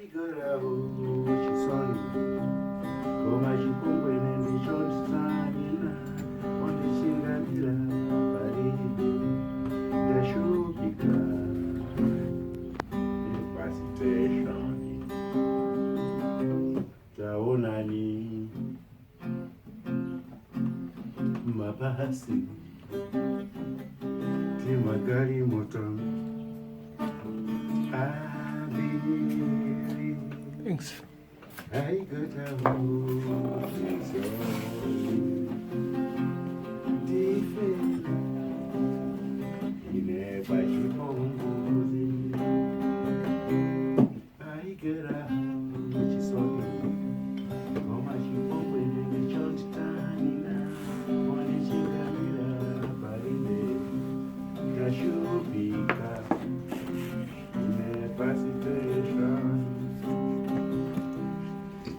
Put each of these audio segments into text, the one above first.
Aigarawo chisoni koma chipongwene ndichonditanina wandichingamira paribe ndashupika nepasiteshoni taonani mabhasi timagalimoto ambiri. Thanks. Ndashupika ine pasiteshoni.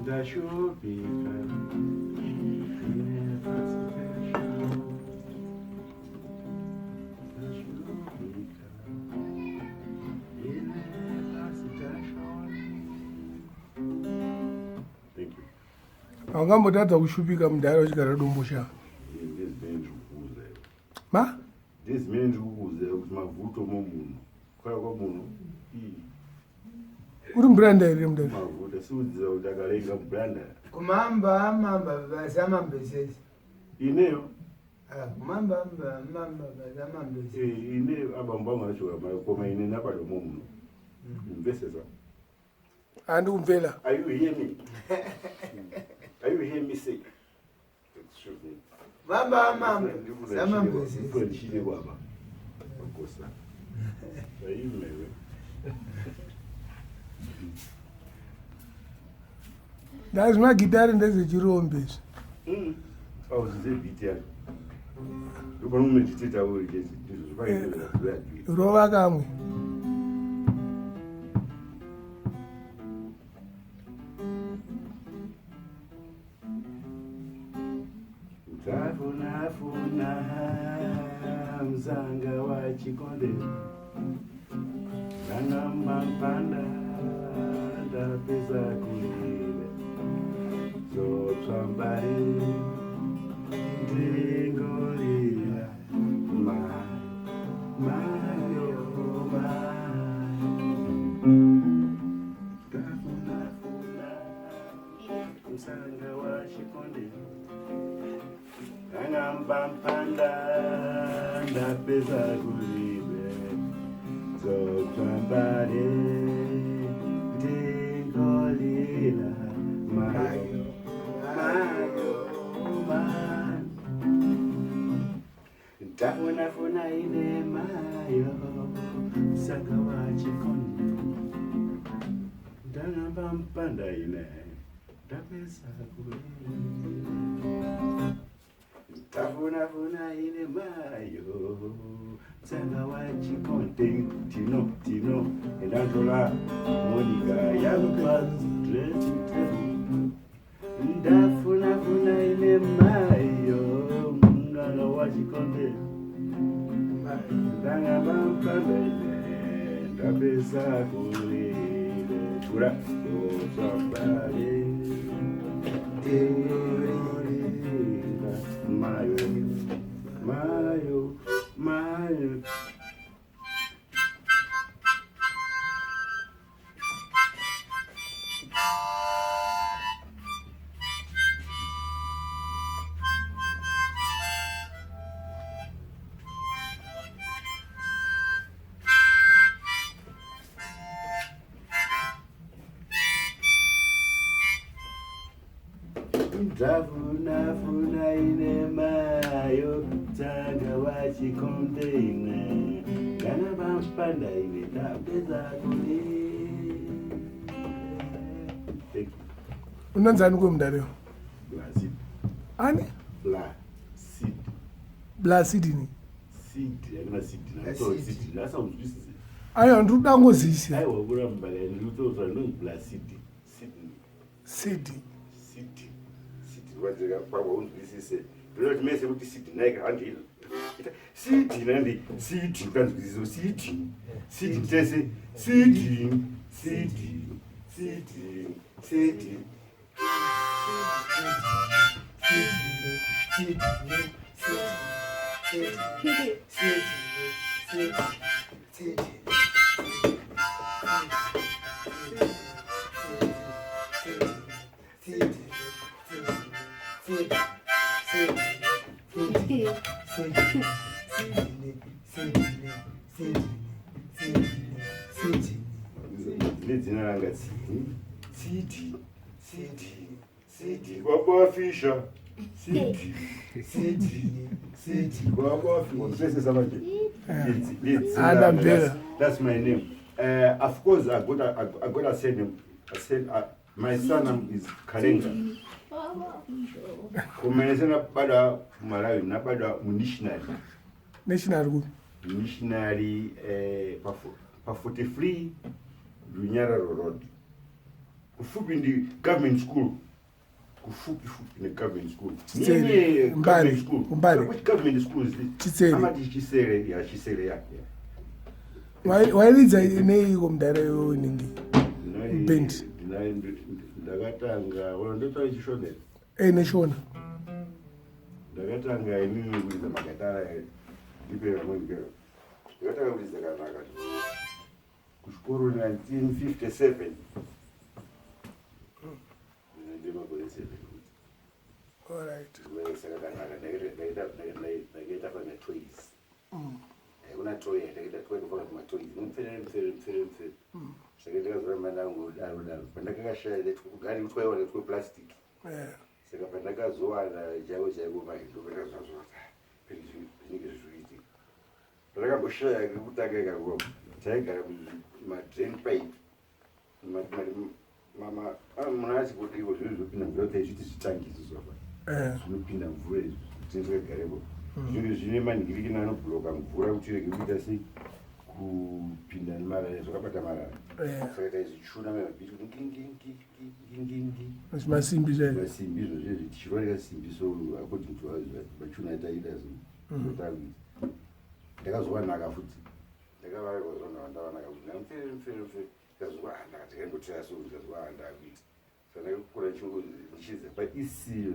Ndashupika ine pasiteshoni. Thank you. Haungambotadza kushupika mudhara uchigara Domboshawa. Ndezvimene ndikukuudza iwe. Ma? Ndezvimene ndikukuudza iwe kuti mavuto momuno. Kukhala kwamuno. Ii. Uri muBlantyre here mudhara? Mavuto siudziwa kuti akalenga muBlantyre. Kumamba mamba vasamambesese. Ineyo. Ah, kumamba mamba mamba vasamambesese. Eh, ine abambo angu anachoka mara koma ine nabadwa momuno. Mvesesa. Handikumvela. Are you hear me? Are you hear me say? Excuse me. Mamba mamba samambesese. Ndifuna ndichine kwapa. Makosa. Aimewe. Ndazi magitari ndezvechirombe izvi. Auzize beat yacho. Ndopano umeditata uri chete. Ndizvo zvapaita. Rova kamwe. Tafunafuna mzanga wa chikonde nang'amba mpanda ndapeza kulile zotswambale ndingolila ma mayo ma tafunafuna msanga wa chikonde nang'amba mpanda ndapeza kulibe zotswambale ndingolila mayo mayo mayo ndafunafuna ine mayo msanga wa chikonde ndang'amba mpanda ine ndapeza kulibe tafunafuna ine mayo msanga wa chikonde tino tino endantola monica yakupa dressing table ndafunafuna ine mayo mnganga wa chikonde ndang'amba mpanda ine ndapeza kulile tura totsambale ndingolila mayo mayo mayo. Ndafunafuna ine mayo tsanga wachikonde ine kana vampanda ine ndapedza kuli. Thank you. Unonzani kwemudhara iwo? Blacid. Ani? Blacid. Blacidini. Seed, yakuna seed. Blacid. Seed. Nasauzwisise. Aiwa, ndiri kuda ngozivisa. Aiwa kuramba ndikutotaura ndonzi Blacid. Sydney. Cd. Seed. Seed wadzika kwakwa unzwisise. Ndinoda kuti mese kuti seed naika handi. Seed nandi seed ukanzwisisa seed. Seed tese seed seed. C D C D. C D C D C D C D C D C C D C D C D C D C D C D Ndine dzina ranga C C D C D C D kwabafisha C D C D C D kwabafisha manje. Andamvera. That's my name. Of course I got a surname. I said my surname is Kalenga. Kumene nabadwa Malawi, nabadwa mumissionary. National kupi? Missionary pa 43 Lunyararo Road, kufupi ndi government school, kufupi fupi ne government school. Chisere, Nini, Mbale, government school. Mbale. Which government school is this? Chisere. Amati Chisere ya, Chisere ya, yeah. Wairidza neiko mudhara iwewe ningi? Band. Ndakatanga, wona, ndotaura chishona. E, neshona. Ndakatanga inini kuridza magatara, ndipe vamwe, ndakatanga kuridza kanaka kuchikoro 1957, ndimakore 7. Alright. Saka kanaka ndakaita fana toys, kuna toy ndakaita toy kufaka kumatoys, mupfere mupfere mupfere mupfere. Saka ndakazoramba ndangodaro daro pandakakashaya gari twaiwana tweplastic. Saka pandakazowana chaiko chaiko manje, ndopandakazoona zvinenge zvichiitika. Pandakamboshaya kekutanga ikako, taigara mumadrain pipe. Muna achikudiko zviro zvinopinda mvura, taizviti zvitangiso zvapa zvinopinda mvura izvi tinenge zvinhu zvine manhingirikini anobhuloka mvura kuti irege kuita sei, kupinda nemarara, zvakabata marara. Saka taizvichuna mabhiti kuti ngingingingingingi. Zvimasimbi chaizvo. Masimbi izvo zvezvi tichironika simbi, so according to machuna ataita, so takuita. Ndakazovanaka futi, ndakavarazona ndavanaka kuti ndamupfere mupfere mupfere, ndikazwa ndakati kaingotira, so ndikazwa ndakuita. Saka ndakakura ndichiridza paisiyo,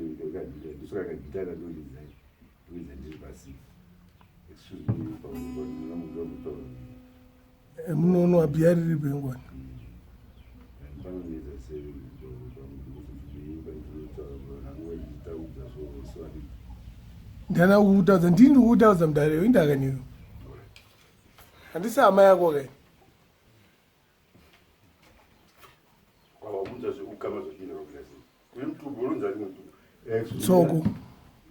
ndisora kagitara, ndoridza, ndoridza ndiri pasi. Excuse me, pamunotaura. Munoonwa bhiya riri pengwani. Panonetsa sei. Ndinotaura so. Ndana kukutaudza, ndini ndikukutaudza mudhara iwe, indakaniwe, handisi hama yako kai. Wabvunza zveukama zvachinoita pakuita sei kune mutubu unonzi ari mutubu. Tsoko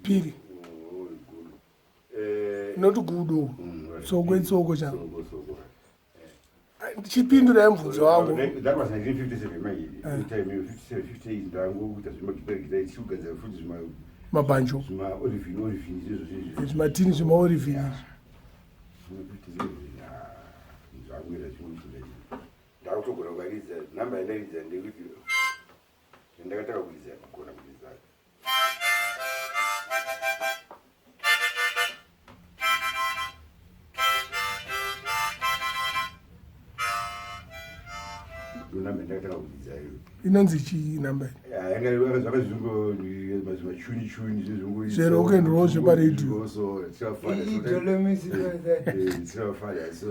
piri. Inoti gudo, tsoko itsoko chako. Chipindurai mubvunzo wangu. That was 1957 manje, time 57, 58, ndangokuita zvemagitare, tichigadzira futi zvima Mabhanjo. Zvima orifin orifin izvozvo zvezvi. Zvimatini zvimaorifin izvi. Zvakuita chimwe, ndakutogona kukaridza. Namba yandairidza ndekuti ndakatanga kuridza, kugona kuridza. Ndo namba yandakatanga kuridza iyo. Inonzi chii namba iyi? Yanga zvakazvingo zvimachuni chuni. Zverock and roll zveparadio. So Idolomisi. Tichafara so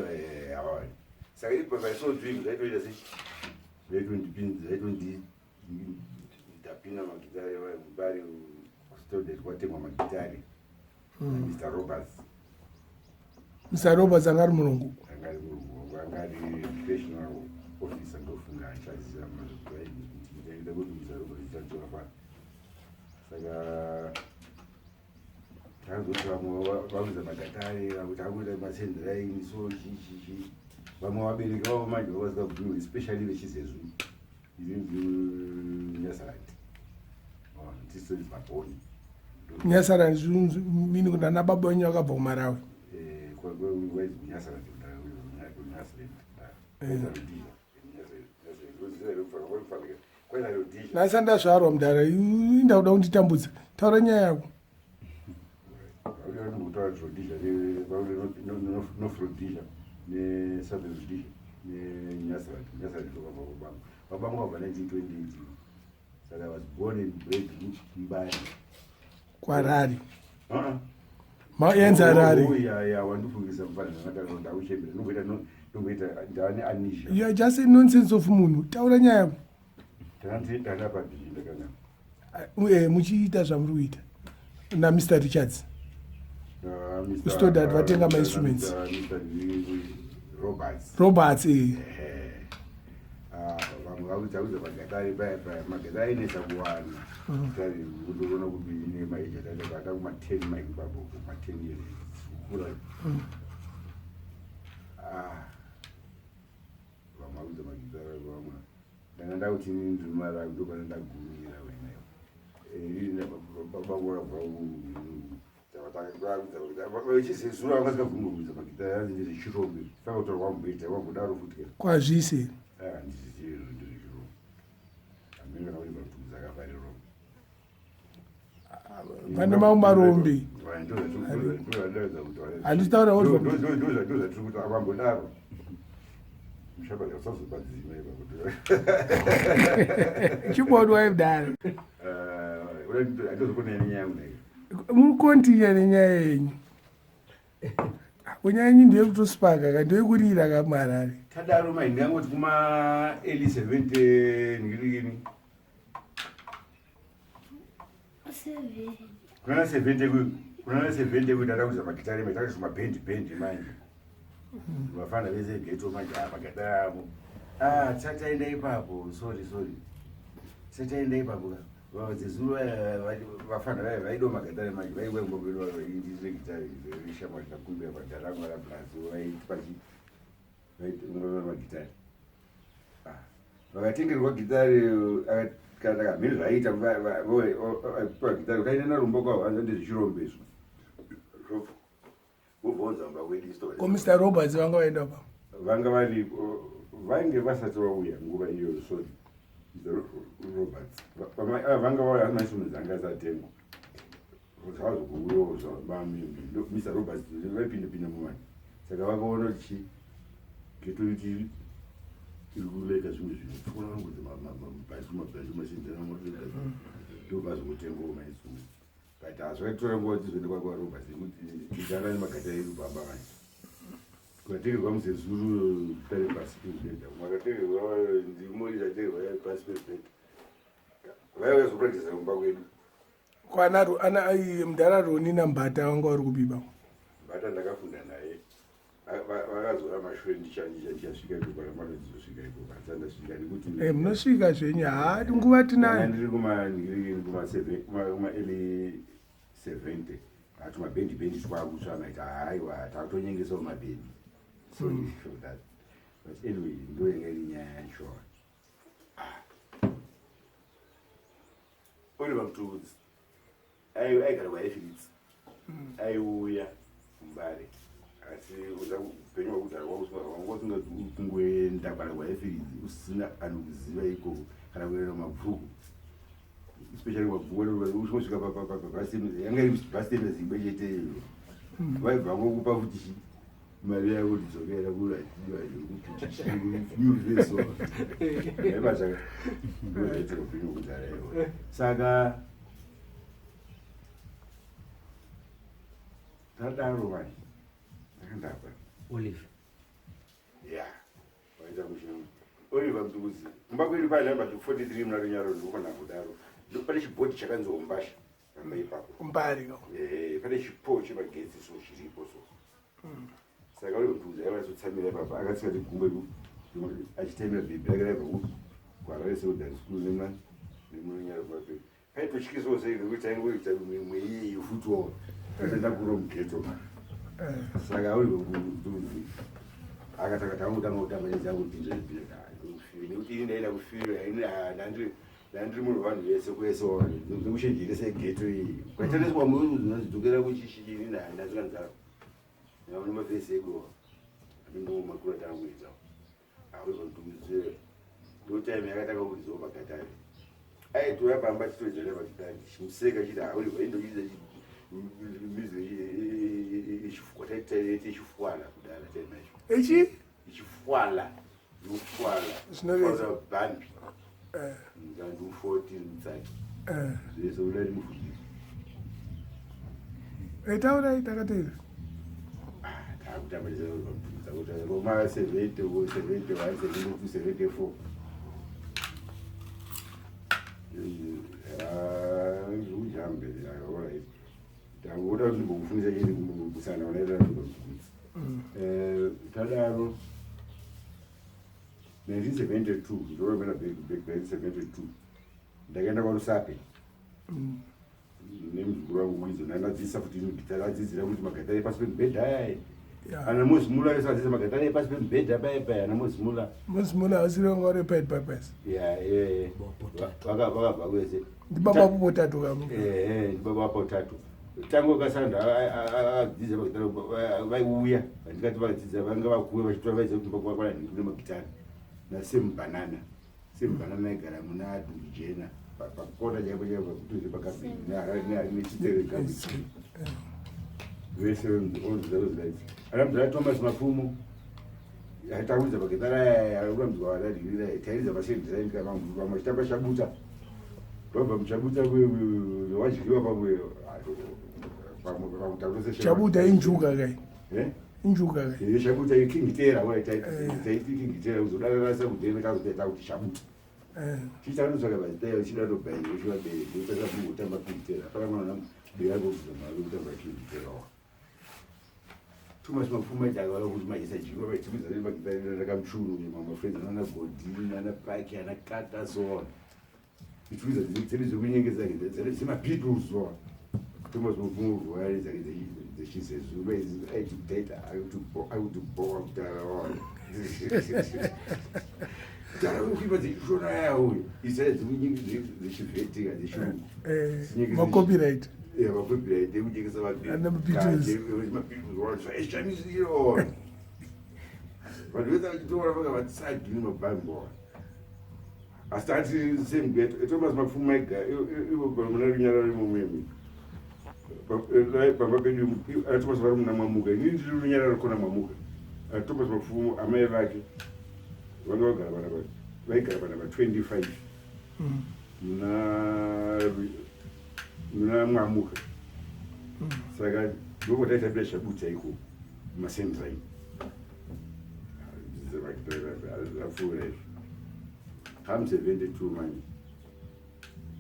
awani. Saka ipo so doing zvaitoita sei, zvaitondipinza, zvaitondi ndapinda magitare mbari kustodet, kwatengwa magitare Mr Roberts. Mr Roberts anga ari murungu? Anga ari murungu, anga ari educational officer, ndofunga achaziva ndaida kuti Mr Roberts chatorafana. Saka takazoti vamwe vakuza magatare, vakuti akuita masenderaini, so chichichi vamwe vabereki vavo manje vavasingabvumi, especially vechiZezuru, inzi Nyasaland, tisonzi mabhoni. Nyasara mini kuti ana baba venyu vakabva kuMarawi? Waizi kuNyasaland, kuNyasaland. Kwaina. Nhasi andazvarwa mudhara, inda kuda kunditambudza, taura nyaya yako. Kutaura Rhodesia, North Rhodesia neSouthern Rhodesia neNyasaland. Kunyasarandi ndokabva kwabangu. Babangu vabva 1928. Saka I was born and bred muMbare. Kwarari. Maenza rari. Oh, yeah, yeah, wandifungisa mfana ndakataura ndakuchembera. Ndinongoita ndongoita ndane amnesia. You are just a nonsense of munhu. Taura nyaya yako. Takanzi ndakapa bhizi ndakanga. Eh, muchiita zvamuri kuita na Mr Richards. Stoddard vatenga ma instruments. Mr. Roberts. Roberts eh. Ah, vamwe vakuti magatari paya paya magatari ainetsa kuwana tari kundoona kuti ine maija taita kuma 10 mike babo kuma 10 years kukura. Ah, vamwe vakuti magitara vamwe ndanga ndakuti ini ndiri mara ndopana ndagumira wena vachizezura vangasikabvumburuza magitara ndezvechirombe saka kutaura kwamboita wambodaro futi Kwazvise. Handizvizivi ndezvechirombe hamene kana kuti vatumza akafarira. Pane mamwe marombe. Handitaura kuti Ndozvatiri kuti avambodaro mushabata usazobadzima ipapo. Chibodwa mudare. Handozokona nenyaya yangu nayo. Mukontinya nenyaya yenyu. Kunyaya yenyu ndeyekutosipaka ka, ndeyekurira ka muHarare. Tadaro mai, ndingangoti kuma early 70 ndikirikini kunana 70, kunana 70 kuita takuza magitari mai, takazi mabhendi bhendi manje, vafana vese geto manje. Ah, magitari avo. Ah, tisataenda ipapo, sorry, sorry, tisataenda ipapo. Vadzezuru vafana vaya vaido magitari manje, vaiwengombedo gitari rishamwari ndakumbira padharangu rablazi vaitipa chi magitari. Ah, vakatengerwa gitari kana kamhiri zvaiita piwa gitari ukaenda narumbo kwavo ndezvechirombe izvo vobvaunza mumba kwedu. Ko Mr Roberts vanga vaenda pa? Vanga vari, vainge vasati vauya nguva iyoyo, sorry. Mr Roberts vanga vauya, mainstruments anga asatengwa, zvazogouyawo. Mr Roberts vaipindapinda muvanhu, saka vakaona kuti geto iti iri kuleka zvimwe zvinhu, toona vangozi mabhaisi mabhaisi mashinzana, ndobvazokutengawo mainstruments, but hazvakatora nguva kuti tizoenda kwaRoberts nekuti ndanga nemagata edu pamba manje. Kukatengerwa muzezuru tari pasi pemubhedha, makatengerwa ndimo ichatengerwa pasi pemubhedha, vaiva vazopractisa kumba kwedu. Kwana ana mudhara Roni naMbata vanga vari kubiba. Mbata ndakafunda naye. Vakazora mashure ndichasvika ikoko, ramanodzosvika ikoko handisandasvika nekuti Eh, munosvika zvenyu, ha, nguva tinayo. Ndiri kuma early 70 ati mabhendi bhendi twakutsvamaita, haiwa, takutonyengesawo mabhendi, sorry for that, but anyway ndo yanga iri nyaya yacho. Oliver Mtukudzi aigara kwaEfilits, aiuya kuMbare, asi upenyu hwekudhara wanga usingakungoenda kana kwaEfilits usina anokuziva ikoko, kana kuenda kumabvuku, especially kumabvuku usvika yanga iri bus stand chete iyo, vaibva vokupa futi chi mari yako tidzokera kunyurveso aibasaka ndozvaitika upenyu hwekudhara iwo. Saka tadaro vanhu ndakandapa Oliver. Ya, waita kuchina Oliver Mtukudzi kumba kwedu painamba 43 muna Runyaro, ndikona kudaro pane chibhodhi chakanzi Ombasha pamba ipapo. Mbari. Eh, pane chipo chemagetsi so chiripo so, saka uri Mtukudzi aivatsotsamira ipapa akatsika chigumwe achitemera bhebhi rake raibva kuHarare Secondary School nema nemuRunyaro kwape. Paitotyisawo sei nekuti taingoita mimwe iyeyo futiwo totoenda kuro mugeto. Saka uri Mtukudzi akatanga tangotanga kutamba nedzangu pinda nekuti ini ndaida kufira ini ndandiri munhu vanhu vese kwese nekuchenjeresa geto iyi ukaitariswa munhu kuchichi ini ndasinganzaro nemafesi egowa ndo makuru atangoita auzondumidzire. Ndo time yakatanga kuridzawo magatari, aitouya pamba achitoridza nemagitari, ndichimuseka chiti auriva indoidza music ichifwala kudara time yacho. Ichi? Ichifwala. Lukwala. Zvinoreva- Kwala Bambi. Eh, Ndandu 14 Mutsaki. eh. Zvese ulali mufundisi. Eh, taurai takateera. Takutamba tese kuti koma 70 71 72 74. Ujambe alright. Tangoda kuti ndimbokufundisa chete kusana unaita ndikubvunza. Eh, tadaro 1972 ndoromera back back 1972 ndakaenda kwaRusape nemuzukuru wangu Wizo. Ndandadzidzisa futi gitara, adzidzira kuti magatare epasi pemubhedha ayaya. Ana Mozimula vese vadzidzisa magatare epasi pemubhedha paya paya, ana Mozimula. Mozimula asiri vanga vari Pied Pipers? Ya, vakabva kwese. Ndibaba Potato kamu. Ehe, ndibaba Potato. Tango kasanda akadzidza magitare, vaiuya vandikati vakadzidza vanga vakuwe vachitora vaiziva kuti kwakwana kune magitare naSem Banana. Sam Banana aigara muna Dungijena pakona chaipo chaipo pakutuze pakabhini nechitsere garbage vese onzizaozivaiti. Ana mzara Thomas Mapfumo aitakuridza magitare aya akurambidzwa vadadirira tairidza masendesign vamwe vachitamba shabuta, vabva muchabuta wadyiwa pamwe pamwe. Chabuta injuga kai? Eh? Injuga kai? Shabuta ikingitera, taiti kingitera kuzodararasa kudhena kazotaita kuti shabuta. Chichanotsvaka mazita chida tobhairwa chivabereki otanga kungotamba kingitera apana mwana beyakobvisa mari kutamba kingiterawa. Thomas Mapfuma aita kuti maisadyiwa vaitumidza nemagitare rakamuchuru mamafriends nana Godini nana Paki ana Kata so on itumiza dzedu dzekunyengedza dzemaBeatles so on. Thomas Mapfuma ubva dzake dzechizezu aititaita aikutibhowa kutaura kutaura kuimba dzechishona yauyo isai dzechivhetika dzechirungu. Macopyright. Macopyright ekunyengesa. Ana Beatles. Mabeatles vanhu vese vachitora vanga vatsagi nemabhamboa asi tati same get Thomas Mapfuma ega ivo muna runyararo imomwemi pamba pedu. Ana Thomas vari muna Mwamuka, inini ndiri runyararo kona Mwamuka. Ana Thomas Mapfumo amai vake vanga vagara pana vaigara panamba 25 muna Mwamuka. Saka ndokwataitambira shabuta iko masendrai apfuura izvi. Come 72 manje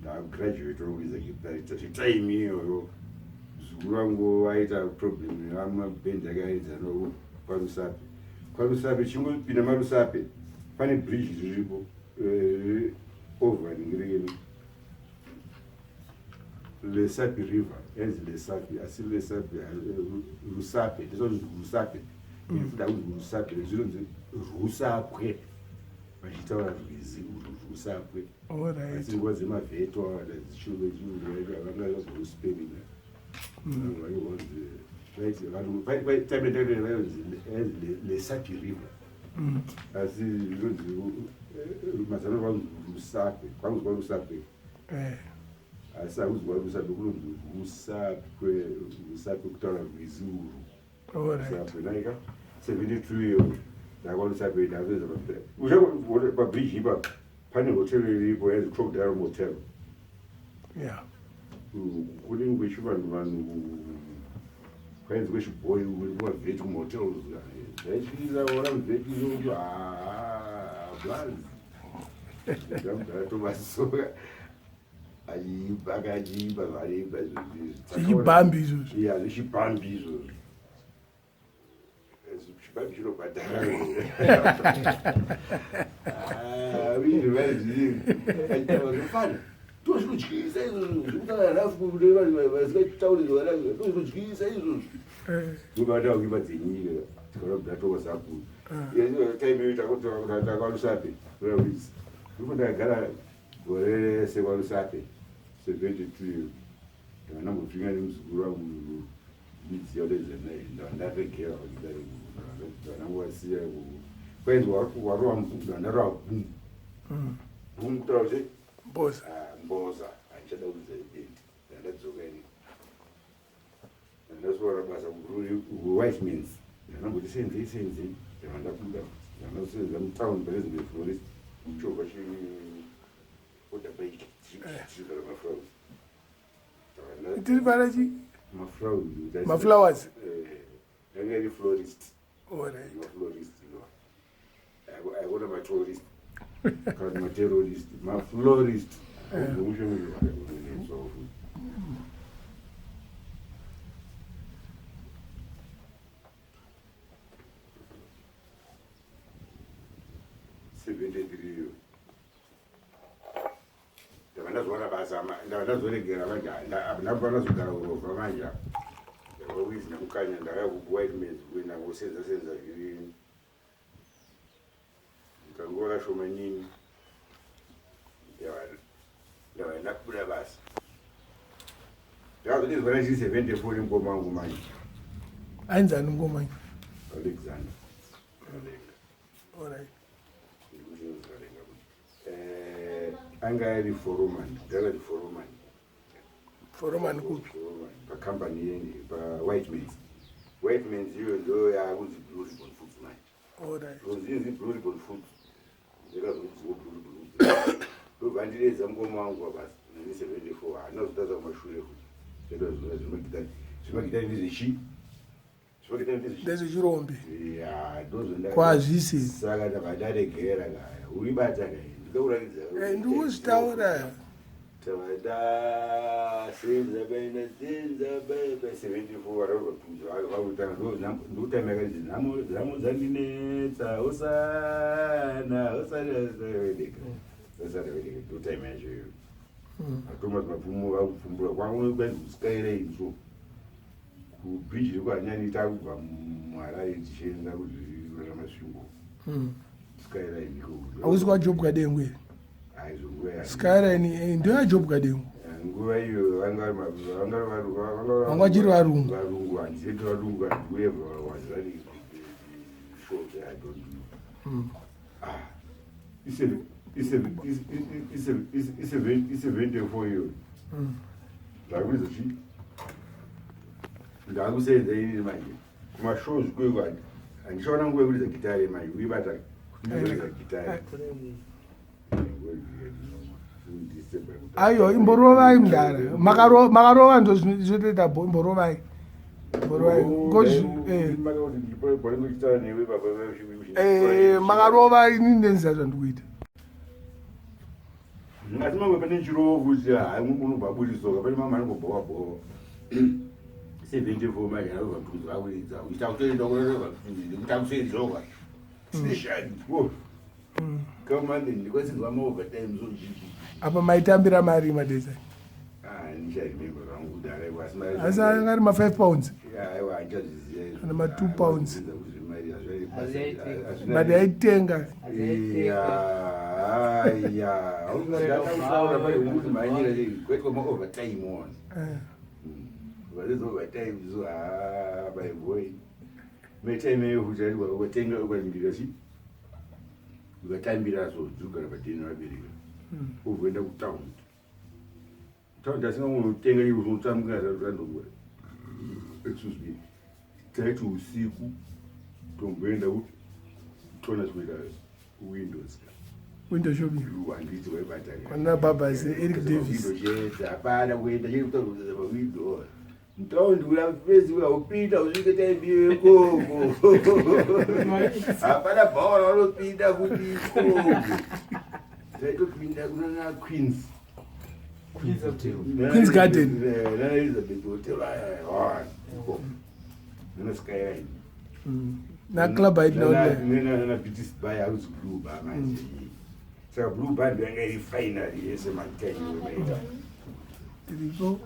ndagraduate rokuridza gitari time iyoyo zukuru vangu vaita problem vamabhendi akairidza no kwaRusape. KwaRusape chingopinda maRusape pane bridge riripo over ringirekeni Lesapi River yanzi Lesapi asi Lesapi Rusape ndizonzi Rusape inofuda kunzi Rusape zvinonzi Rusapwe vachitaura rwizi urwu Rusapwe. Asi nguva dzemavheto vanga vazoruspellinga time vainzi Lesapi River asi zvinonzi mazano vanzi Rusape kwanzi kwaRusape. Asi hakuzi kwaRusape, kunonzi Rusapwe, Rusape kutaura rwizi urwu. Rusape naika 72 iyo ndakwaRusape ndapedza pabridge ipapo pane hotel iripo yainzi Crocodile Motel. Kune kwechivanhu vanhu kwainzi kwechibhoyi kumavheti kumahotels zvaityisa ona muvheti iyoyo blanzi ndamugara tomasoka achiimba akachiimba zvaimba. Zvichibhambi izvozvo. Ya, zvichibhambi izvozvo, chibhambi chinobhadhara fana ndozvinotyisa izvozvo zvekutaura rafu vasingatauri zvakanaka ndozvinotyisa izvozvo. Ndobata kuimba dzenyika tikaona kuti ndatowasapu time iyo takwaRusape ndipo ndakagara gore rese kwaRusape 72 ndakandambopinga nemuzukuru wangu midziyo dezanaye ndaregera ndangovasiya kwainzi warova ndarova bum bum kutaura kuti Mboza. Mboza handichada kuridza bendi ndandadzoka ini ndaswara basa Wisemans ndandamboti senzei senzei ndava ndabuda. Ndanosenza mutown parezinbe florist, muchovha chioda bike chigara maflowers. Tiri pana chi? Maflowers. Maflowers. Yanga iri florist. Alright. Maflorist iwa. Aikona matourist kana materrorist, maflorist. Mushe mushe. 73 ndabva ndazowana basa, ndabva ndazoregera manje, ndabva ndazogara kurovha manje. Ndavawizi namukanya, ndakaya kuWhite Mans kuenda ngosenza senza zviri kanguva kashoma nini, ndabva ndabuda basa. Ndakazodizwa nachiri 74 nemukoma wangu manje. Ainzani mukoma? Alexander Kalenga. Alright. Anga ari foreman, ndakati foreman. Foreman kupi? Pakambani paWhite Mans. White Mans iyo ndo yakunzi Blue Ribbon Foods manje. Alright. Ronzinzi Blue Ribbon Foods, ndakazonziwo Blue Ribbon Foods. Ndobva ndiredza mukoma wangu wabasa 1974, haana kuzotadza kumashure futi. Zvemagitari, zvemagitari ndezvechi, zvemagitari ndezvechi? Ndezvechirombe. Ya, ndozvo. Kwazvisi. Saka ndabva ndaregera kaya. Uibata kaya, ndinokuratidza. Ndikuzvitaura. Tava ndasenza baina senza baba 74 vakutanga, ndokutama yakanzi nhamo dzandinetsa, hosana hosana hosana hosana. Ndotime yacho iyoyo. Atoma mapfumo vakupfumbura kwangu kwanzi kuSkyline, so kubridge rekuHanyani, takubva muHarare tichienda kuZvamasvingo, Skyline iko. Hausi kwaJob Kadengu here? Aizvo. Skyline ndoyaJob Kadengu. Nguva iyo vanga Vanga vachiri varungu. Varungu, handiseti varungu, whoever was running the show there, I don't know. Ah, i-74 iyo. Ndakuridza chi, ndakusenza inini manje kumashows kweko, handichaona nguva yekuridza gitare manje. Uibata kuridza gitare. Aiwa, imborovai mudara. Makarova, ndo zvinotoita bo. Imborovai, imborovai. Makarova, inini ndenziva zvandikuita. Asi mamwe pane chirovo kuti hai, unobva aburisoka, pane mamwe anongobhowa bhowa. 74 manje anobva mtunzi vakuridza, uita kutoenda kuita kutoendoka station kamande, ndikwasinzwa maovertime so chichi. Apa maitambira mari madesa? Ndicharemember zvangu kudhara, asi Asi anga ari ma5 pounds? Aiwa, handichazviziva izvo. Kana ma2 pounds. But But yaitenga. Ya, hausataura pari kuti mhanyira kwaitwa maovertime on. Varidza overtime, so ha, my boy, metime iyo kuti aitwa ukatenga, ukaindira chi, ukatambira, so dzikugara padheni vabereka, ubvoenda kutaundi. Taundi asinga unotenga ivo unotambuka zandongura. Excuse me, taiti usiku tomboenda kupi, tona kuita windows. Window shopping. Handiti waibata? Kwana Babas, Eric Davis. Window chete, hapana kuenda chiri kutaurudza pawindow. Mutaundi uya fesi uya upinda usvike taimbiyo ikoko, hapana bhawa raunopinda kuti ikoko. Taitopinda kunana Queens. Queen's Garden. Nana Elizabeth Hotel, nana Skyline. Naclub haitinaona. Nana British Bar, house Blue Bar manje. Saka Blue Bar ndo yanga iri final yese matime maita. Tiripo.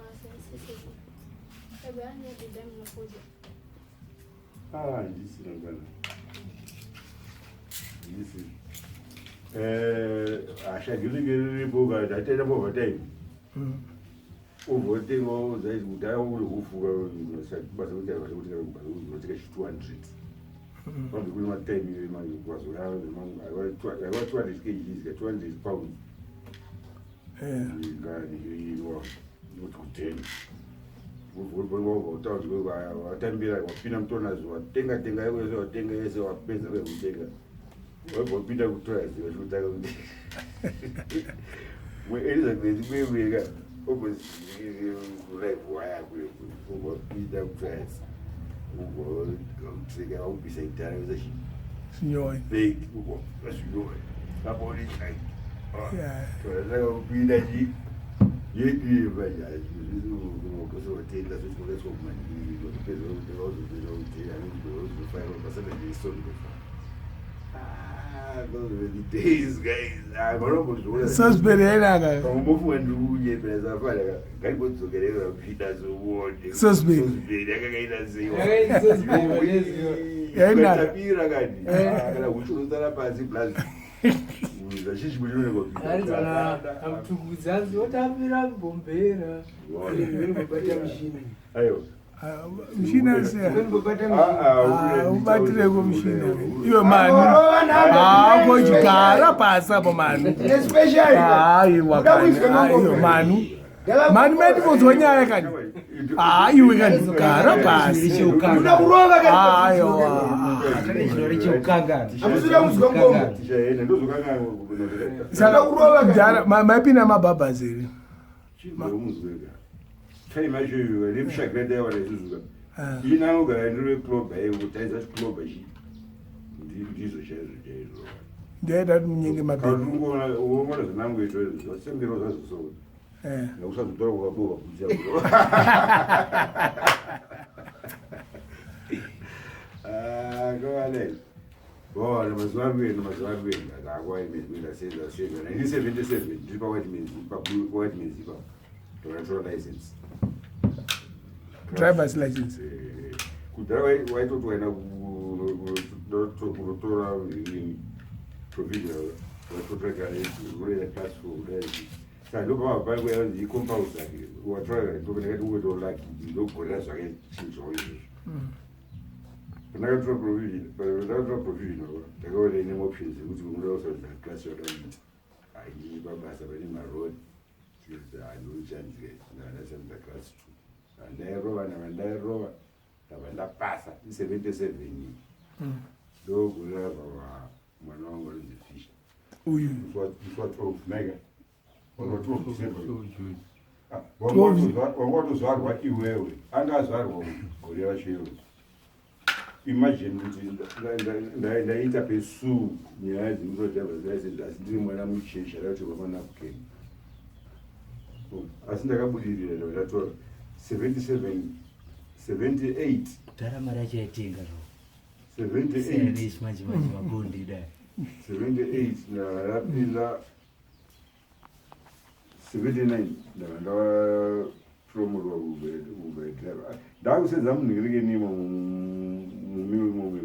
Ah, ndisina bwana, ndisina ashagirike riripo kataita overtime. Ubvotenga zaiti kudhaya uri hufuka basa kuti kutenga chi 200, vabve kune matime aiwa 200 kgs ka 200 pounds. Kuti kuteni watambira, wapinda mutonazo, watenga tenga yese, watenga yese, wapedza kutenga. Wambopinda kutora ziva chikutanga kuti Elizabeth kweweka obozikuraiwaya kungopinda kutora ugotreka vaubvisa idhara usa Sinyoni. big ugozvinyora kaponi chai torataka kupinda chi yedu yepazotenda zvochikoreswa kumanipedza uzopedza kutenda uzofairwa pasana nesondo. Those were the days, guys. Ah, vanombozviona. Salisbury yainaka. Pambofunga ndiri kunyepera safari ngaimbodzokerera kupinda zoone. Salisbury. Salisbury yakakaita sei? Yakaita Salisbury, vaneziva. Yainaka. Tapira kani. Ah, kana huchurusana pasi plus. Zvazhinji kuchionekwa. Arizona amutukudzi otambira mbombera. Rinobata mushini. Aiwa. Ah, Mushina siya. Rinobata Ah, mushini. ah, Ah, ubatireko mushina. Iwe mani. Anorova nhabwe. Ah, kochigara pasi apo mani. Especially. Aiwa kani. Aiwa manu. Manu maitimbonzwa nyaya kani. Ah, iwe kani gara pasi. Unoda kurova kani. Aiwa. Hamusina kuzwa ngoma. Tichaenda ndozokanga. Saka mudhara maipinda mabhabhas here? Chizomuzweka. Time yacho iyoyo nemushakira ndaiwana isusu. Ah. Ini anogara ndiri club aiwo taisa club chi. Ndizvo chaizvo chaizvo. Ndaida kuti munyenge mabhebhi. Kaunongoona unoona zvinangoitwa izvo zvasembero zvazo. Eh. Ngakusazotora kwakaboka kuita. Ah, kawale. Bona mazuva akuenda, mazuva akuenda ndakwaimezi senza senza 1977 ndiri paWhite Men's, paWhite Men's ipapo ndakatora license. Driver's license. Eh, kudhara waitoti waenda kunotora provisional, waitotora unoenda class four kudai. Saka ndopava paikuyanzi icompulsory watora. Ndakati ungoitawo lucky, ndogorera zvakachinjawo izvozvo. Pandakatora provision, pandakatora provisional, ndakaona ine options ekuti unoda kusarudza class yauda kuita. Haii, pabasa pane marodi andochanzika, ndakasarudza class two. Ndairova, ndava ndairova, ndabva ndapasa i77. Ndogore rakabva mwana wangu anonzi Fisher. Uyu. Musi wa 12 mega, wa 12 December. Ah, wanga watozvarwa iwewe, anga azvarwa gore racho iwewe. Imagine kuti ndaita pesu nyaya dzekutora driver's license, asi ndiri mwana mucheche akatorwa manapkin, asi ndakabudirira, ndabva ndatora 77, 78. Kudhara mari yacho yaitenga zvo. 78. Manje manje mabondi dai. 78 ndakapinda, 79 ndava ndapromotwa kuudriver, ndakusenza munhingirikenimo mumill imomo.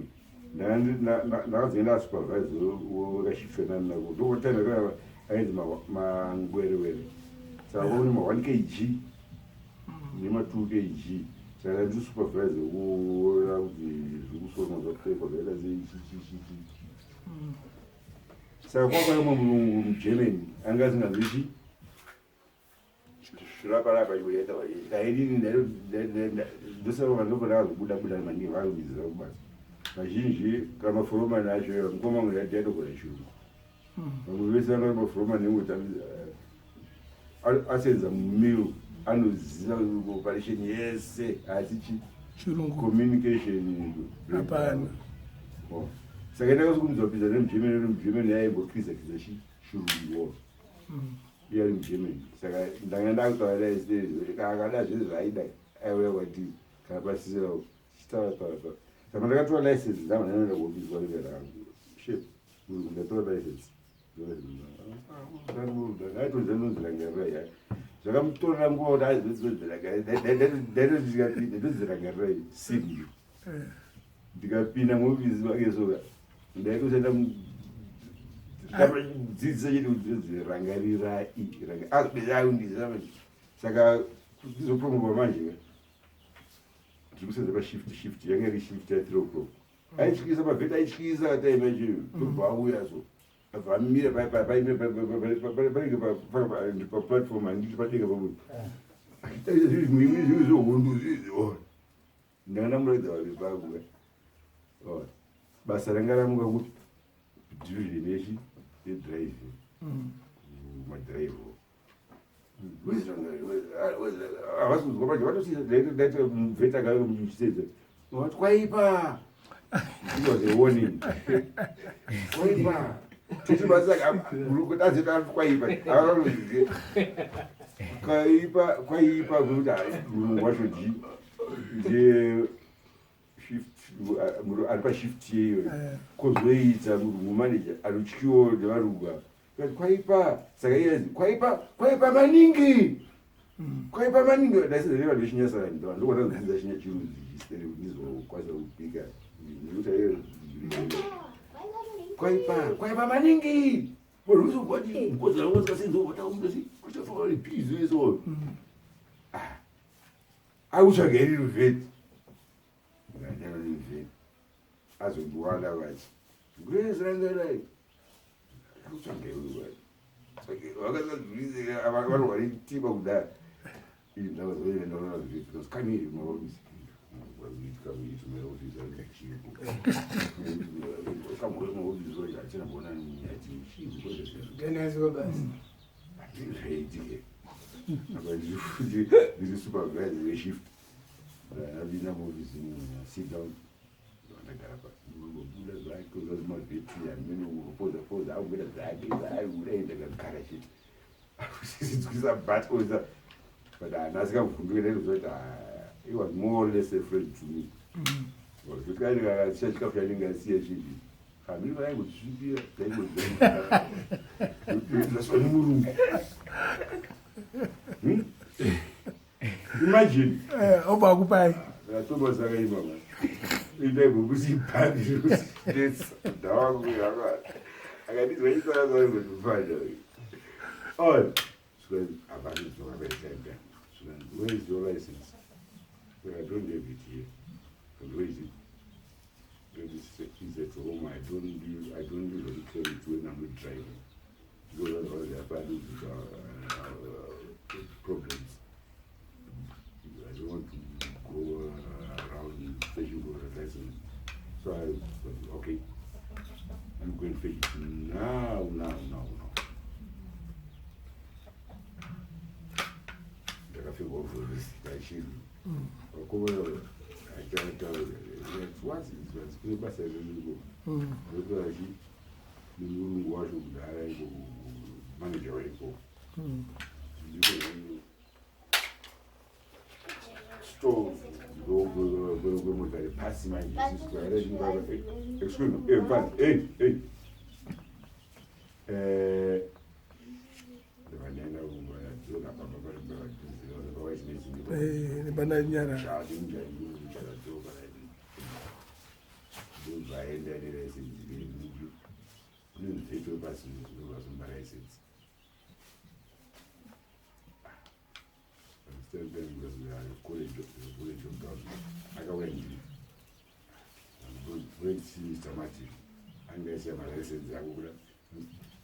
Ndakazoenda supervisor wekashifenani nako, ndokotanga ainzi mangwerewere, saka kune ma 1 kg nema 2 kg, saka ndi supervisor kuona kuti zvikusonwa zvapfekwa zvaita sei, chichichichi. Saka kwakauya mumwe murungu muGermany anga asinganzwi chiraparapa. Kainini ndosaka ndobva ndakazobuda buda maningi, vakubidzira kubasa vazhinji kana maforomani acho. Mukoma wangu ndaitogona chirungu, vamwe vese vanga vari maforomani enguti asenza mumill, anoziva operation yese, asi chi Chirungu. Communication. Hapana. Oh. Saka ndakazokumbidza kupinza nemuGermany. NemuGermany yaimbokiza kiza chirungu iye ari muGermany, saka ndanga ndakutaura akada zvese zvaaida, aiuya kwatiri kana pasisira chitaura taura taura. Saka ndakatora license, ndabva ndaenda kuofisi kwaRivera rangu, shep, ndatora license. Aitoziva, zvakamutorera nguva kuti azodzirangarai sini. Ndikapinda muofisi make soka ndaitosenda dzidzisa chete kuti rangarirai akundisa. Saka ndizopromotwa manje ndiri kusenza pashift, shift yanga iri shift ya3 o'clock. Aityisa pavheti, aityisa time yacho. Tobva auya so, abva amira panenge paplatform, handiti padenga pabuda, achitarisa zvinhu zvimwe zvehondo zvizi. Ndanga ndamuratidza vaviri pangu basa ranga ramuka kuti. Division yechi yedriving, kumadrive havasi kuzwa manje, vatosidaita mubveta kayo muchisedza, vati kwaipa. It was a warning. Kwaipa. Tete basa kwaipa. Kwaipa, kwaipa kuti murungu wacho ji ndiye shift, ari pashift yeyo, kozoita murungu manager anotyiwo nevarungu ava. Kati kwaipa, saka iye kwaipa, kwaipa maningi. Kwaipa maningi, ndaisizere vanhu vechinyasara ndokwana kudzidza chinya chirudzi chisere kuti ndizokwanisa kubika. Nekuti iye kwaipa, kwaipa maningi. Vanhu vose mkozi wangu wataumbe kuchafa vari busy so. Ah. Akutsvaga iri ruvheti. Ngandana ruvheti. Azondiwana vachi. Grace rangarai. Akutsvaga iri ruvheti. Vakasadzivise vanhu tima kudai. Ndakazoenda ndaona ruvheti because come here my office. Come here to my office. Come here to my office. Achina kuona ati chii. Ganazwa basi. Zvaiitike apa ndiri supervisor weshift, ndapinda muofisi, sit down, ndagara pasi, ngobuda zvake zvazimavheti amene kupoza poza akuita zvake zvaari kudai, ndakagara chete sinzwisa but oza but haana asikavhunduke, ndaitoziva kuti he was more or less a friend to me, kuti kaini kakasiya chikafu chanenge asiya chipi hamini vaingozvisvipira taingozvaswa nemurungu. Imagine. Obva akupai. Thomas akaima ma indaimbokusibhandi ndawangu akandizwa chisarasaingozvifana on hapana paitanga. Where is your license? Well, I don't have it here. And where is it? It's at home. I don't usually carry it when I'm not driving because otherwise I find problems. I don't want to go around searching for a license. So I said, okay, I'm going to fetch it now, now, now, now. Ndakafika ofisi kachiri vakomana achataura kune basa ririko rotoachi nemurungu wacho kudhara iko, manager waiko ndiko stove kwemotari pasi manje. Excuse me, mfana, hey, hey, ndovandaenda kudzoka pamba pari Nepananyara. Chadzoka ndobvaenda nelicense, kune mubveto wepasi ndobvasomba license. College of Government akauya ndiri see Mr Martin, anga aisiya malicense ako kuda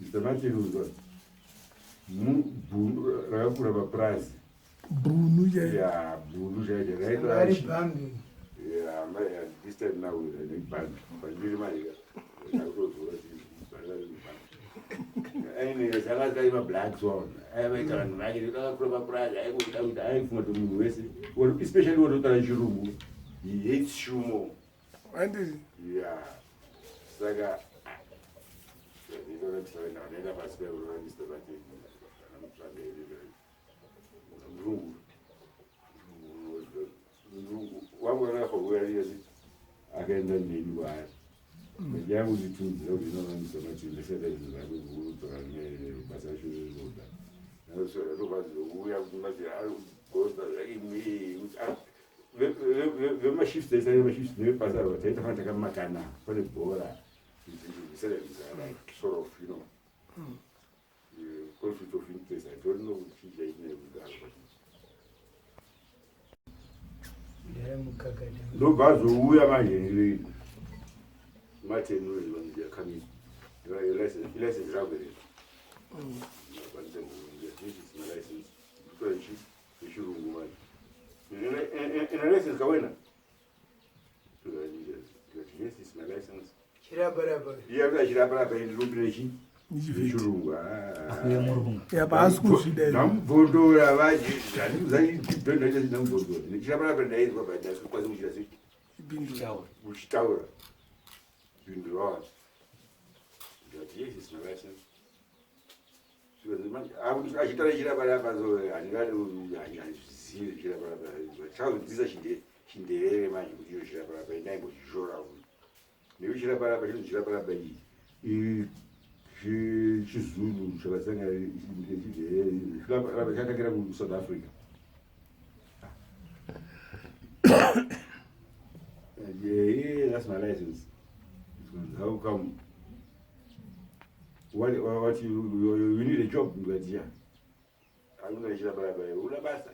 Mr Martin uzwa mubhunu rakakura papurazi. Bhunu chaiyo. Ya, bhunu chaicho. Ari bhambi. Yeah, this time now nebhandi pandiri mari akutozora aine zvakaita mablacks one aivaita vanhu vake akakura papurazi aikuda kuti aifunga kuti munhu wese, especially watotaura chirungu, he hates shumo. Handiti? Yeah, saka ndaenda pasi peMr Martin, murungu murungu wangu akafa kuya akaenda neni kwaari yangu nditunzira kuti inoona Mr Martin ndasada zvinhu zvake kudzoka basa racho rinoda ndobvazouya kuti mati ari kugosta zvake kuti vemashifts aisai mashifts nevebasa ava taita fana takamakana pane bhora like sort of conflict of interest. I don't know kuti chii chaitinai kudaro, but Ndaramukakata. Ndobva azouya manje Martin kamini license rako rero, this is my license yechirungu manje, ina license kawena. Ndikati, yes, is my license. Chirabaraba. Iye akuda chirabaraba ndinopinda chi Nechivheti. chirungu. Akuye murungu. Ya paasi kuzvida izvo. Ndamubvondora vaje handimuzaiibvondoa ndamubvondora chirabaraba ndaizwa but ndakakwanisa kuchita sei Pindura. Chaura. uchitaura pindura wacho. Ndikati yes, it's my license. Achitaura chirabaraba so handingazvizivi chirabaraba. Chakudzidzisa chindevere manje kuti iyo chirabaraba ndaimbochishora nekuti chirabaraba chinonzi chirabaraba iyi chizulu chakasangana nechindevere. Chirabaraba chakatangira kuSouth Africa. Yeah, that's my license. How come? What you need a job? Ndikati yeah. Anoda chirabaraba una basa.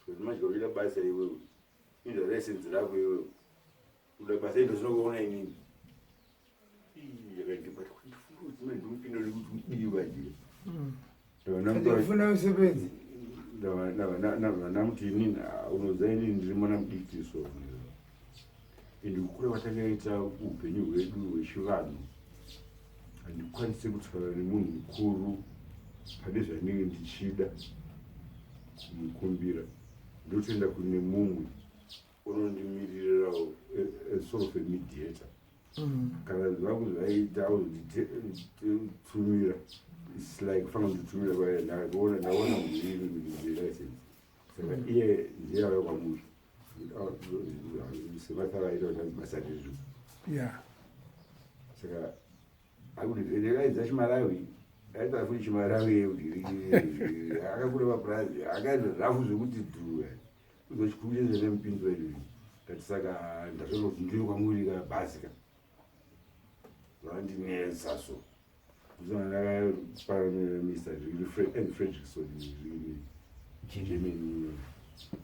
Ndikati manje unoda basa iwewe. Ida license rako iwewe. Unoda basa ndo zvinokuona inini. Yakandibata kuti ndifunge kuti ndipinda kuti udiwa je. Ndifuna umsebenzi. Ndamuti inini unoziva inini ndiri mwana mudiki so ende kukura kwatakaita upenyu hwedu hwechivanhu handikwanisi kutaura nemunhu mukuru pane zvandinenge ndichida kumukumbira. Ndotoenda kune mumwe unondimiririrawo sort of a mediator. Kana zvangu zvaita auzotitumira, it's like fanga nditumira kwaye ndaona ndaona munhu license, saka iye ndiye auya kwamuri sebasa raita kuti basa riripo. Saka akuti chimalawi aita futi chimalawi akakura mapurazi akaita rafu zvekuti dhura uzochikumbira nemupinduro izvi. Kati saka ndazonoti ndiri kwamuri ka bhazi ka zvandinetsa so kuzona ndakapa Mr Fredrickson Germany.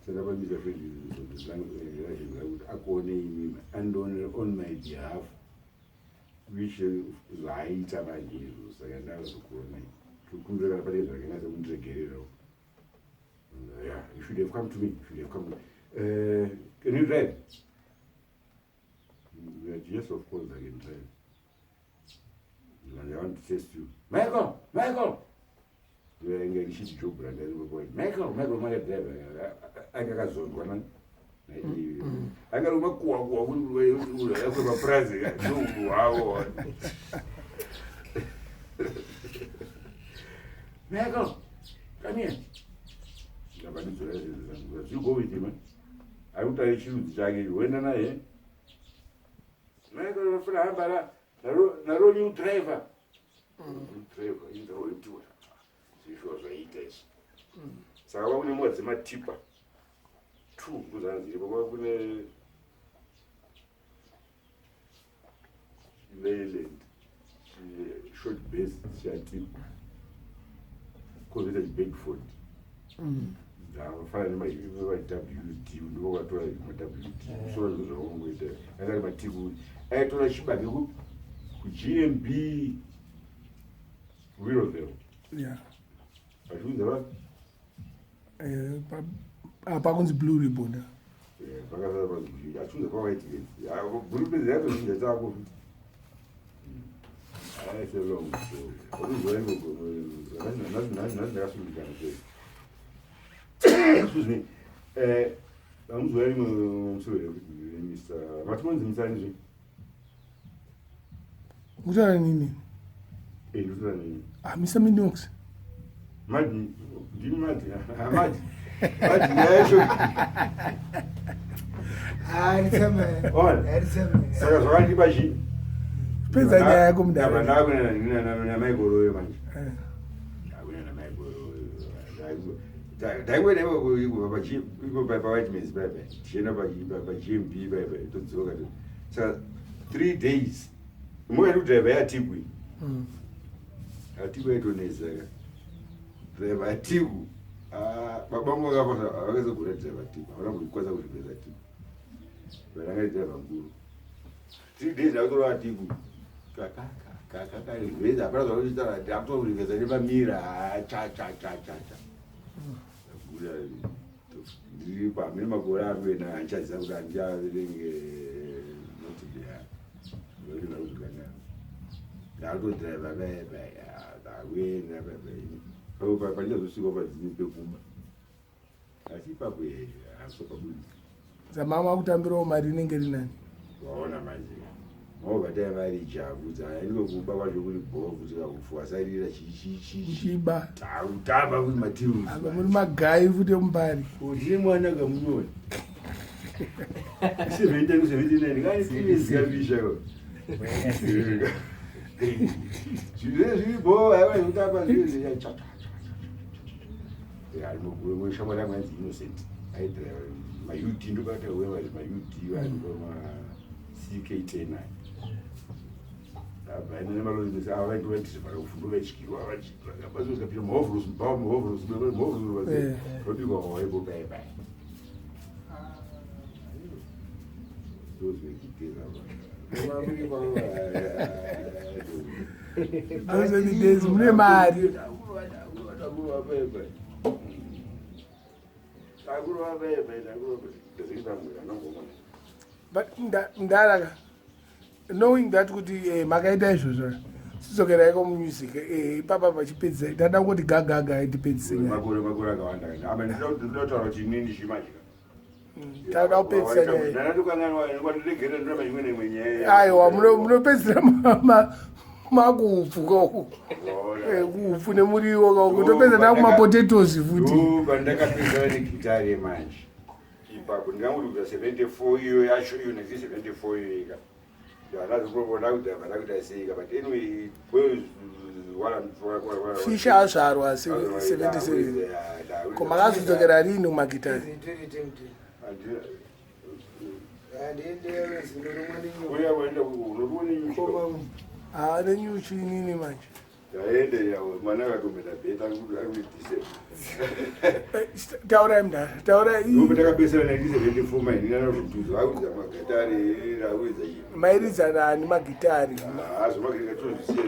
Saka pa Mr Fredrickson kuti akuone imimi andione on my behalf, which zvaaita manje izvo. Saka ndazokuonai kukumbira kana pane zvakanatsa kundiregererawo. Yeah, you should have come to me, you should have come to me. Can you drive? Yes, of course I can drive. And I want to test you. Michael, Michael. Inge ndichiti job randaiwa. Michael, Michael, Michael driver. Anga akazondwa nani? Anga ruma kuwa kuwa kuri yakwe mapurazi ndoku havo. Michael, come here. Ndabandidzora zvinhu. You go with him. Eh? Ari kutaura chirudzi chake, wenda naye. Michael unofana hamba la naro new driver. New driver indawo zvishuwa zvaita izvi. Saka kwakune mota dzematipa two ndozvanga dziripo. Kwakune Leyland short base chatipa, kozoita chibedford dzakafanana nemaWD ndovatora maWD sora zvavangoita anga ari matiku aitora chibage kuGMB Willowvale achiunza va Apa kunzi Blue Ribbon. Vakasara achiunza kwaWhite Blue Ribbon yatozhinja chako futi. It's a long story. Nhasi ndakasungikana sei. Excuse me. Vamuzuva rimwe musoro Mr. Matimonzi Musani zve. Kutaura nini? Ndinotaura nini? Ah, Mr Minox. Madi, ndini Madi. Madi. Madi yacho. Ah, ndiseme. Ona. Ndiseme. Saka zvakandipa chii? Pedza nyaya yako mudare. Ndabva ndakuenda namaigoroyo manje. Ndakuenda namaigoroyo. Ndaingoenda iko paWhite Maize paipai, tichienda paGMB paipai, todzoka. Saka 3 days imwe kudhiraivha yatikwi atiku yaitonetsa ka dhiraivha atiku. Baba vangu vakafa vakazogona dhiraivha tiku, havana kukwanisa kuripesa tiku, varanga dhiraivha mukuru. 3 days akutora atiku kakarivheza, hapana zvakuita, akutorivheza nemamira cha cha cha cha cha. Buda ndiri pamene makore ari kuenda, handichaziva kuti handichaverenge noti. Ndozvikana ndakutodhiraivha vaya ndakuenda pachazosvika padzini pekuba, asi ipapo hasopabudisi. Zamama akutambirawo mari inenge iri nani. Waona manje, maobata mari javu dzaendwe kuba kwacho kuri bhoo kuti kakufu wasarira chichichichi. Uchiba. Takutamba kuti matirusi. Apa muri magai futi emumbari. Ndine mwana kamunyoni 70 79 kanisikapisha zvinhu zviripo aiwaikutamba shamwari yangu yanzi Innocent, aidriva maUD, ndobata wewa maUD vanhu maCK 10 abvaina nemalori ava vaindovaidhirivha kufundo vaityiwa vachipira muhovros mubhawa muhovros muhovros robikwa waibo bai bai. Those were the days. Those were the days mune mari. But ndaraka knowing that kuti makaita izvozvo, sidzokeraiko mumusic ipapa pachipedzisa, tada kuti gagaga tipedzise nyaya. Makore akawanda apa ndinotaura kuti inini chimajika. Tada kupedzisa nyaya. Ndanatokanganwa, ndoramba imwe neimwe nyaya. Aiwa, munopedzisira makuupfu kauku. Kuupfu nemuriwo kauku, topedza takumapotatoes futi. Pandakapedza negitare manje ipapo, ndinganguti kubva 74 iyo yacho iyo, 1974 iyo ika ndakuda seika, but anyway. Fisha azvarwa 77, ko makazodzokera rini kumagitari? 2010 handiendewe zino rimwe. Uya waenda unotione nyuchi. Ha, nenyuchi inini manje. Taende mwana akatometa bheta arikuitise. Taurai mudhara, taurai. Ndopo takapesera 1974 maininanozvituzo akuridza magitare, akuridza chii. Mairidza nani magitari? Zvomagitare tinozvisiya.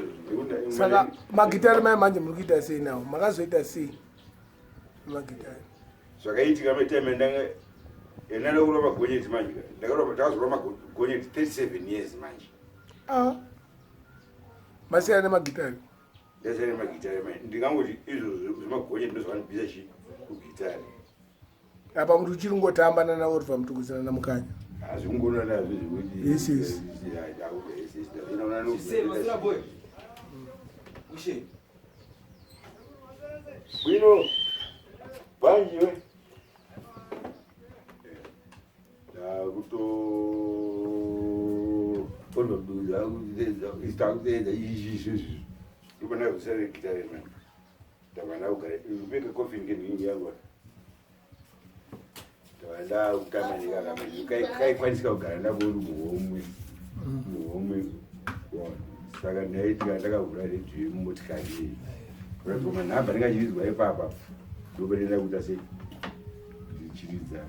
Saka magitari mai manje muri kuita sei nawo? Makazoita sei magitari? Zvakaitika matime ndanga ndada kurova magonyeti manje, ndakazorova magonyeti 37 years manje. Ah. Masiyana nemagitari. Ndasiyana nemagitare manje, ndingangoti izvo zvemagonyeti ndozvakanobvisa chi kugitare. Apa muri uchiri ngotamba nana Orva Mutukuzana naMukanya. Hazvingonona nazvo zvekuti. Yes. Sei, masina boy? Ushe. Bwino banjiwe ndakuto takutedza izvi izvizvi ndobana kusare gitare mani, ndabva ndakugara ubeka coffin kenhingi yangu, ndabva ndakutamba ndikaka kaikwanisika kugara ndakuri muhomwe muhomwe. Saka ndaitika ndakavhura redhiyo yemumotikari iyi kuratidza manhamba ndingachiridzwa ipapa, ndopenenda kuita sei ndichiridza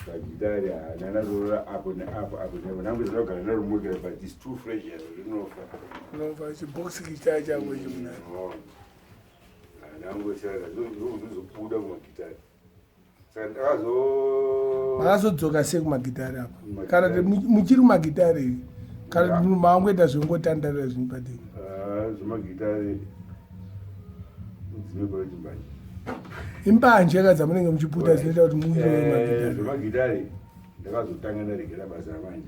pagitari. Hana nazorora apo neapo apo neapo, ndangoziva kugara ndarumukira, but it's too fragile, rinofa. Unobva chibhokisi gitari chako ichi mudhara. Ndangosara ndozobuda kumagitari, saka ndakazo Makazodzoka sei kumagitari apa, kana kuti muchiri kumagitari here, kana kuti maangoita zvengotandarira zvinhu padeni? Ah, zvemagitari dzinotora chimbanje. Imbanje ka dzamunenge muchiputa dzinoita kuti muirowe magitari. Zvemagitari ndakazotanga ndaregera basa manje.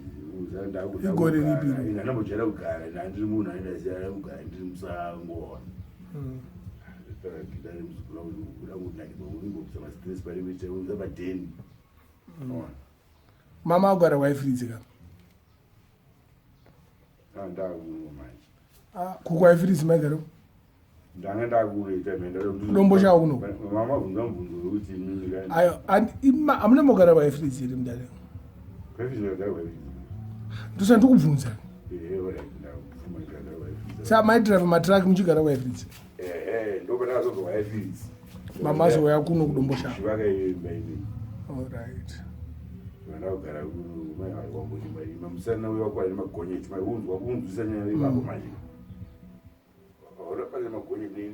Igore ripi iro? Ndandambojaira kugara ndandiri munhu anendasiyana kugara ndiri musango. Gitari muzukuru kuda kunakidzwa kuimbobvisa mastress pari kuita padheni. Mama agara waifridzi ka? Ndakuno manje. Kukwaifridzi maigaro? Ndanga ndakunoita. Dombo kuno? Mama bvunza mubvunzo wekuti inini Ayo, hamuna mogara waifridzi here mudare? Kwaifridzi, ndagara kwaifridzi. Ndosa ndikubvunza. Ehe, alright, ndakubvuma, ndagara kwaifridzi. Sa maidhiraivha matraki muchigara kwaifridzi? Ehe, ndopandakazobva kwaifridzi. Mama azouya kuno kuDomboshava? Chivaka imba inei. Alright. Vana kugara mamusana uyo wakwana nemagonyeti, unzwa kunzwisa nyaya ipapo manje, ona pane magonyeti,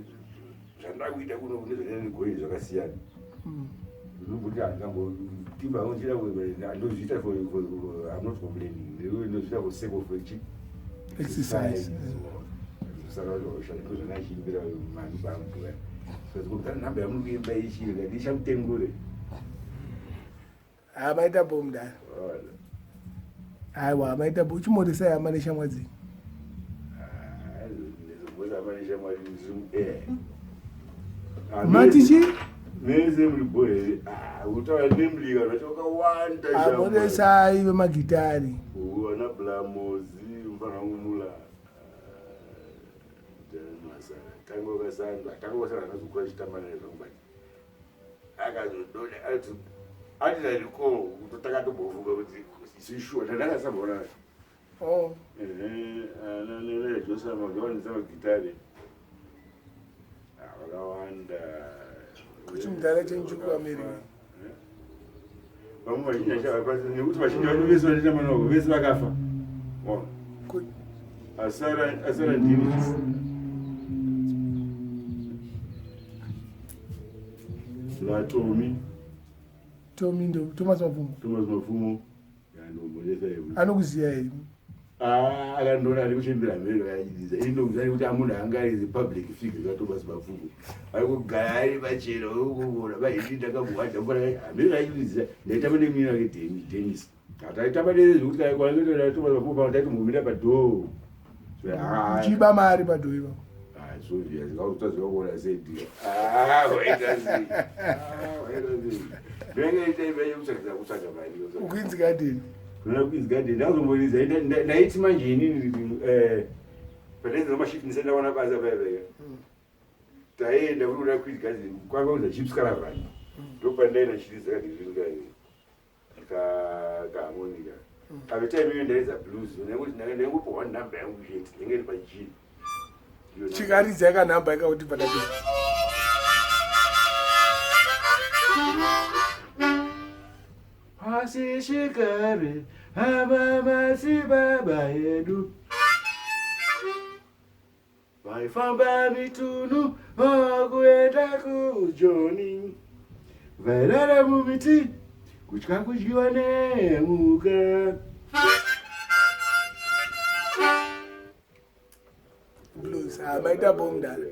zvandakuita kuno nezvandina negonyeti zvakasiyana. Ndinomboti handingambotimba ndozviita for, I'm not complaining, ndozviita for sake of chi Exercise. Saka manu bambuya nhamba yamuri kuimba ichii ndichamutengure. Ha, maita bo mudara. Aiwa, maita bo. Uchimoresai hama neshamwa dzenyu. Mati chii? Mese muri bo here? Utaura nemlika zvacho wakawanda. Amoresai vemagitari. Vana Blamozi, mufana wangu Mula. Tanga wakasandwa, tanga wakasandwa, akazokura achitamba naye zvangu, but akazodona ati ati nariko kutotakatobovuka kuti isishuwa ndandakasamboona. Oh. Ana Josama gawanisa magitare vakawanda. Kuti mudhara chenyu chiri kuAmerica. Vamwe vazhinji hachavakwanisi nekuti vazhinji vacho vese vanoita manoko vese vakafa. Waona? Asara ndini. Vatomi. Tomi ndo Thomas Mapfumo. Thomas Mapfumo yandomboresa iwe. Anokuziya here? Ah, akandiona ari kuchimbira mhero yachididza indokuziva kuti amunhu anga ari public figure kaThomas Mapfumo ari kugara ari pachena ukuona vaiti ndakamuwadza mbora mhero yachididza. Ndaitamba nemwini wake Denis, hataitamba neze zvekuti kaikwanaa Thomas Mapfumo pano taitombomira padhoo. Uchiba mari padhoo ipapo? Obvious, ngautaziva kuona sei dear. Ah, waita sei? Ah, waita sei? Ndinenge ndaita kutsvaga kutsvaga mari. Queens Garden. Kuna Queens Garden ndazomboridza. Ndaiti manje inini pandainzi mashift ndisati ndawana basa paya paya, taienda kuri kuda Queens Garden kwanga kunza Chips Caravan, ndopandaenda chiridza kadhiringa kaharmonica. Ave time iyo ndairidza blues nekuti ndaingopiwa nhamba yangu chete, ndenge iri paG. Chikaridza yakanhamba ikakuti patapisa. Pasishikare ava madzibaba edu vaifamba mitunhu kuenda kuJoni, vairara mumiti kutya kudyiwa nemhuka. Blues. Ah, maita bo mudhara.